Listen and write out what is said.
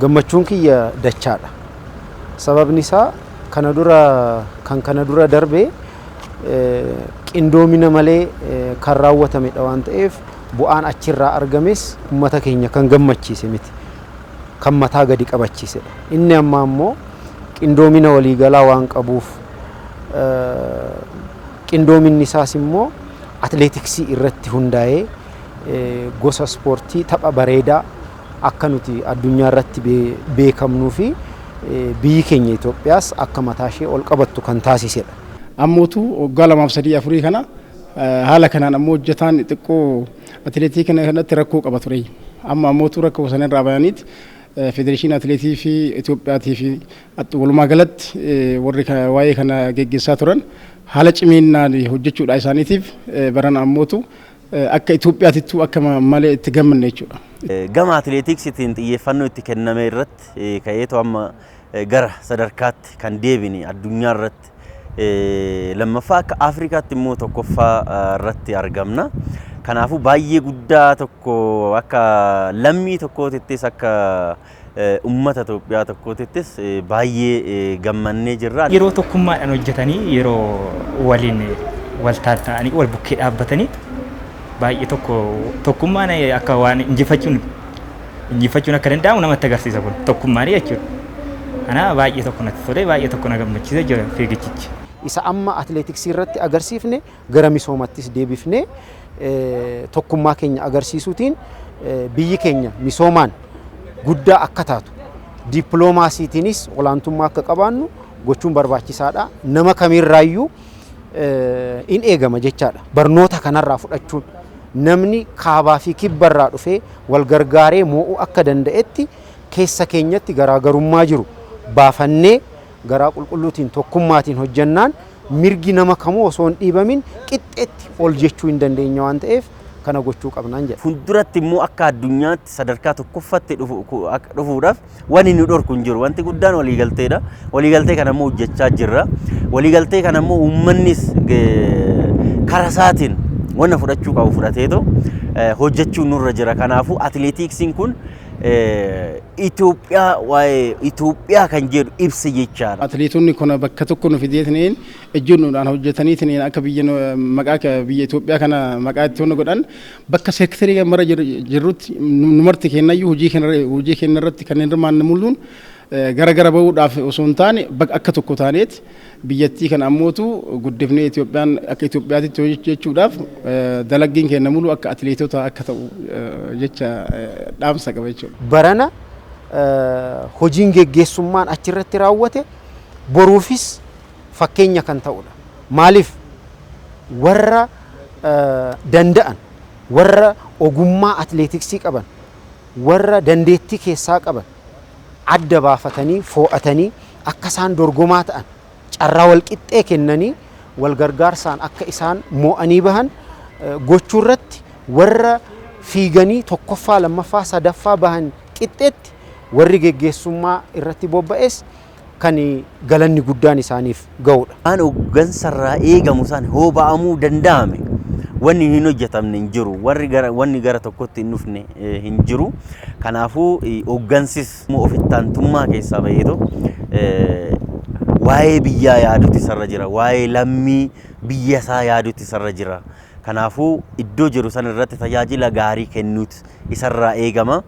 Gammachuun kiyya dachaadha. Sababni isaa kana dura kan kana dura darbee qindoomina malee kan raawwatamedha waan ta'eef, bu'aan achirraa argames uummata keenya kan gammachiise miti. Kan mataa gadi qabachiisedha. Inni amma ammoo qindoomina waliigalaa waan qabuuf, qindoominni isaas immoo atileetiksii irratti hundaa'ee, gosa ispoortii tapha bareedaa akka nuti addunyaa irratti beekamnuu fi biyyi keenya Itoophiyaas akka mataa ishee ol qabattu kan taasisedha. Ammootu waggaa lamaaf sadii afurii kana haala kanaan ammoo hojjetaan xiqqoo atileetii kana kanatti rakkoo qaba ture. Amma ammootu rakkoo sanarraa bayaniiti Federeeshinii Atileetii fi Itoophiyaatii fi walumaa galatti warri waa'ee kana geggeessaa turan haala ciminnaan hojjechuudha isaaniitiif baran ammootu akka Itoophiyaatittuu akka malee itti gammanne jechuudha. Gama atileetiksiitiin xiyyeeffannoo itti kenname irratti ka'eetu amma gara sadarkaatti kan deebine, addunyaa irratti lammaffaa, akka Afrikaatti immoo tokkoffaa irratti argamna. Kanaafuu baay'ee guddaa tokko akka lammii tokkootittis, akka uummata Itoophiyaa tokkootittis baay'ee gammannee jirra. Yeroo tokkummaadhaan hojjetanii, yeroo waliin wal ta'anii wal bukkee dhaabbatanii, baay'ee tokko tokkummaan akka waan injifachuun akka danda'amu namatti agarsiisa kun tokkummaan jechuudha. Kanaaf baay'ee tokko natti tolee, baay'ee tokko na gammachiisee jira fiigichichi. Isa amma atileetiksii irratti agarsiifne gara misoomattis deebifnee tokkummaa keenya agarsiisuutiin biyyi keenya misoomaan guddaa akka taatu, dippiloomaasiitiinis olaantummaa akka qabaannu gochuun barbaachisaadha. Nama kamirraayyuu in eegama jechaadha. Barnoota kanarraa fudhachuun namni kaabaa fi kibbarraa dhufee wal gargaaree moo'uu akka danda'etti, keessa keenyatti garaagarummaa jiru baafannee garaa qulqulluutiin tokkummaatiin hojjannaan mirgi nama kamuu osoo hin dhiibamin qixxeetti ol jechuu hin dandeenya waan ta'eef, kana gochuu qabnaan jedha. Fuulduratti immoo akka addunyaatti sadarkaa tokkoffaatti dhufuudhaaf wanni nu dhorku hin jiru. Wanti guddaan waliigalteedha. Waliigaltee kana immoo hojjechaa jirra. Waliigaltee kana immoo uummannis karaa isaatiin wanna fudhachuu qabu fudhateetu hojjechuun nurra jira. Kanaafuu atileetiksiin kun Itoophiyaa, waa'ee Itoophiyaa kan jedhu ibsa jechaadha. Atileetonni kun bakka tokko nu fideetiniin ejjennoodhaan hojjetaniitiin akka biyya maqaa biyya Itoophiyaa kana maqaa itti godhan, bakka seektarii mara jirrutti nu marti kennayyuu hojii keenya irratti kanneen hirmaanne mul'uun gara gara bahuudhaaf osoo hin taane, bakka akka tokko taaneet biyyattii kana ammootu guddifnee Itoophiyaan akka Itoophiyaatitti hojjechuudhaaf dalaggiin keenya mulu akka atileetota akka ta'u jecha dhaamsa qaba jechuudha. Barana hojiin geggeessummaan achirratti raawwate boruufis fakkeenya kan ta'udha. Maaliif? Warra danda'an, warra ogummaa atileetiksii qaban, warra dandeettii keessaa qaban adda baafatanii foo'atanii akka isaan dorgomaa ta'an carraa walqixxee kennanii, wal gargaarsaan akka isaan moo'anii bahan gochuu irratti, warra fiiganii tokkoffaa, lammaffaa, sadaffaa bahan qixxeetti warri geggeessummaa irratti bobba'es kan galanni guddaan isaaniif ga'udha. Waan hooggansarraa eegamu san hoo ba'amuu danda'ame, wanni hin hojjetamne hin jiru. Warri gara wanni gara tokkotti hin dhufne hin jiru. Kanaafuu hooggansis ofittaantummaa keessaa baheetu waa'ee biyyaa yaaduutu isarra jira. Waa'ee lammii biyya isaa yaaduutu isarra jira. Kanaafuu iddoo jiru san irratti tajaajila gaarii kennuutu isarraa eegama.